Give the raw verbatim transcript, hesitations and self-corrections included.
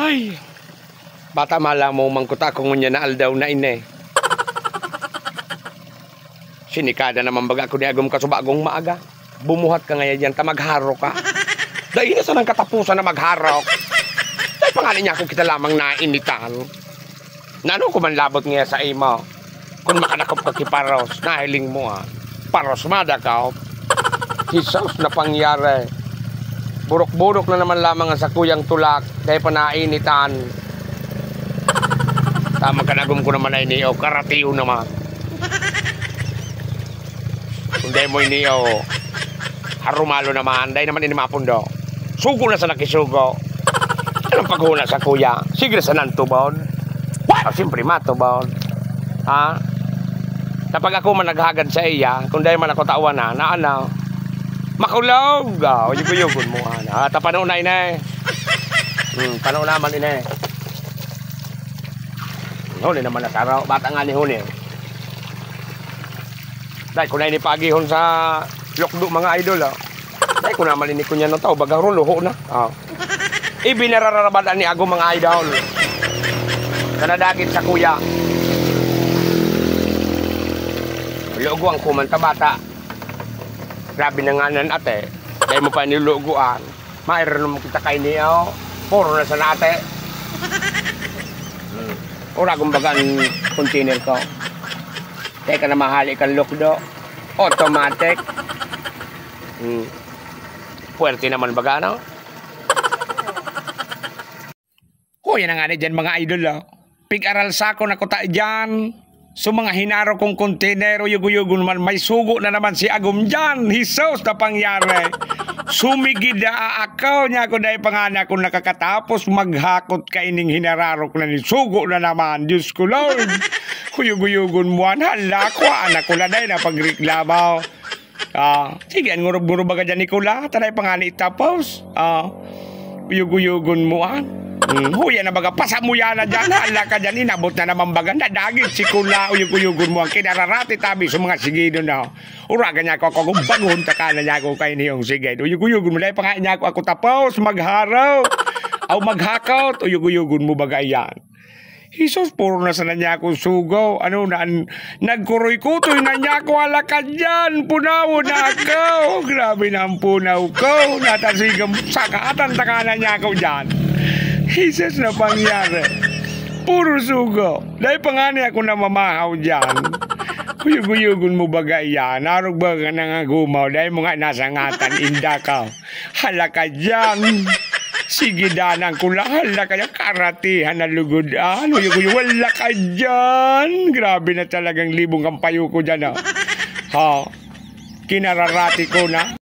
Ay, bata, mala mo, mangkuta ko ngunyan na aldaw na ini. Sinikada naman baga ako ni agom ka subagong maaga. Bumuhat ka ngaya diyan, ta magharo ka. Dai na sanang katapusan na magharo. Dai pa nga niya ako kita lamang nainitan. Nano ko man labot ngaya sa imo? Kun makanakop ka ki paros, nahiling mo, ah. Paros madakop. Jesus na pangyari. Burok-burok na naman lamang ang sakuyang tulak, dai pa nainitan. Tama ka, nagum ko naman na ini, o, karatiyo naman. Kung dai mo ini, o, harumalo naman, dai naman ini mapundo. Sugo na sa nakisugo. Anong paghuna sa kuya? Sige na sa nantubon. What? O, siyempre, matubon. Ha? Kapag ako man naghagad sa iya, kung dai man ako tawanan, na ano, makulog. Ah, uyog-uyogon mo, ano. Ah, tapano na, inay. Hmm, pano naman, inay. Huli naman na taro. Bata nga ni huli. Dai ko na ini paagihon sa lukdo, mga idol, ah. Dai ko naman ini kunya no tao, baga ron, luho na. Ah. Ibinararabad ani ago, mga idol. Kanadagit sa kuya. Lugo ang kuman ta bata. Grabe na nga nan ate. Dai mo pa niluguan. Mayroon mo kita kay niya, oh. Puro na sa nate. Hmm. Ura, kumbaga, ang container ko. Teka na, mahali kang lukdo. Automatic. Hmm. Puwerte naman baga, no? Hoy, yan na nga ni dyan, mga idol, oh. Pig-aral sa ako na kuta dyan. So, mga hinaro kong kontenero, yugo-yugo naman, may sugo na naman si Agom dyan. Jesus na pangyari. Sumigid na aakaw niya ako, dahil pa nga na ako nakakatapos maghakot kaining hinararok na ni sugo na naman. Diyos ko, Lord. Kuyugo-yugon mo, an hala, kuhaan ako na dahil na pagreklamo. Ah, sige, an ngurub-ngurub baga dyan ni Kula, taray pa nga ni tapos. Ah, uyog-uyogon mo, ah. Hmm, huya na baga, pasa mo yan na dyan, hala ka dyan, inabot na naman baga, nadagit si Kula, uyog-uyogon mo, ang kinararati tabi sa mga sigido na. Uragan niya ako, ako, kung baguhon ta ka na niya ako kay niyong sigid. Uyog-uyogon mo, dahil pa nga niya ako, ako tapos, magharaw, aw maghakot, uyog-uyogon mo baga yan. Jesus, puro na sana niya akong sugaw. Ano na, an-, nagkuroy-kutoy na niya ako, alakad yan, punawo na ako. Grabe na ang punaw ko. Natasigam, sakatan taka na niya ako dyan. Jesus na pangyari. Puro sugo. Dahil pa nga niya ako namamahaw dyan. Kuyog-kuyogon mo baga yan. Narog baga nangagumaw. Dahil mo nga nasangatan, inda ka. Hala ka diyan. Sige, danang ko lang. Hala ka diyan. Karatihan na lugod. Ah, luyo-luyo. Hala ka diyan. Grabe na talagang libong ang payo ko diyan, ah. Ha? Kinararati ko na.